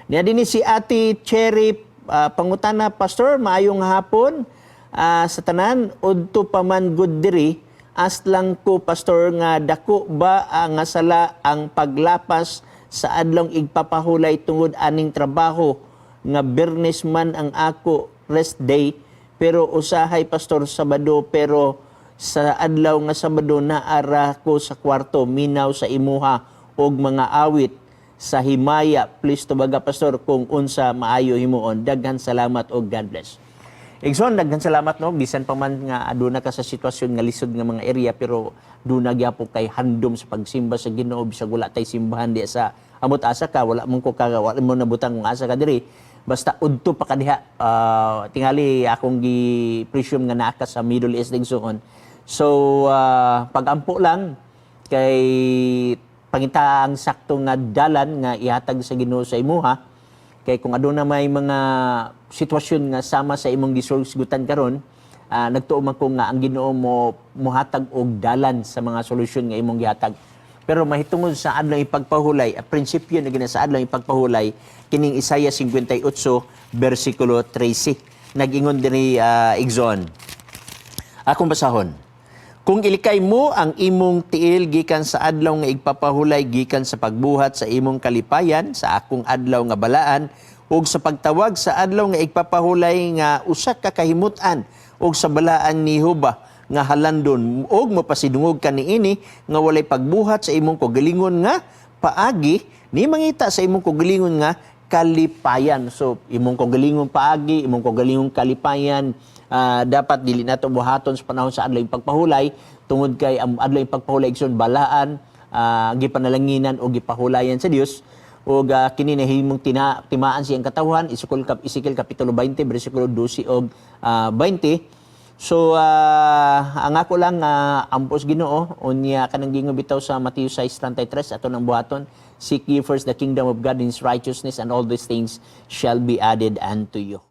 Niya din ni si Ate Cherry, pangutana, "Pastor, maayong hapon sa tanan. Udto pa man gud diri. Ask lang ko, Pastor, nga dako ba nga sala ang paglapas sa adlong igpapahulay tungod aning trabaho nga Biyernes man ang ako rest day, pero usahay, Pastor, Sabado, pero sa adlaw nga Sabado naara ko sa kwarto minaw sa imuha og mga awit sa himaya. Please tubaga, Pastor, kung unsa maayo himuon. Daghan salamat og God bless." Igsoon, daghan salamat, no. Bisan pa man nga aduna ka sa sitwasyon nga lisod nga mga area, pero duna gyapon kay handom sa pagsimba sa Ginoo bisag wala tay simbahan di sa amot. Asa ka, wala mo ko ka, wala mo nabutang kung asa ka diri, basta udto pa ka diha. Tingali akong gi presume nga naa ka sa Middle East, igsoon. So pagampo lang kay pangita ang sakto nga dalan nga ihatag sa Ginoo sa imuha, kay kung aduna may mga sitwasyon nga sama sa imong gisulsgutan karon, nagtuo man ko nga ang Ginoo mo muhatag og dalan sa mga solusyon nga imong gihatag. Pero mahitungod sa adlaw ipagpahulay, ang prinsipyo na gina sa adlaw ipagpahulay kining Isaiah 58 bersikulo 13. Nag-ingon diri, igsoon. Akong basahon. "Kung ilikay mo ang imong tiil gikan sa adlaw nga igpapahulay gikan sa pagbuhat sa imong kalipayan sa akong adlaw nga balaan ug sa pagtawag sa adlaw nga igpapahulay nga usa ka kahimut-an ug sa balaan ni Jehova nga halandon ug mapasidungog ka niini nga walay pagbuhat sa imong kaugalingon nga paagi ni mangita sa imong kaugalingon nga kalipayan." So imong kaugalingong paagi, imong kaugalingong kalipayan, dapat dili nato buhaton sa panahon sa adlaw pagpahulay tungod kay ang adlaw pagpahulay, igsoon, balaan, gipanalanginan o gipahulayan sa Dios ug kini nahimong timaan siyang katawhan, Ezekiel kapitulo 20 bersikulo 12 og 20. So ang ako lang, ampos Ginoo unya kanang gingon bitaw sa Matthew 6:33, ato nang buhaton: "Seek ye first the kingdom of God and His righteousness, and all these things shall be added unto you."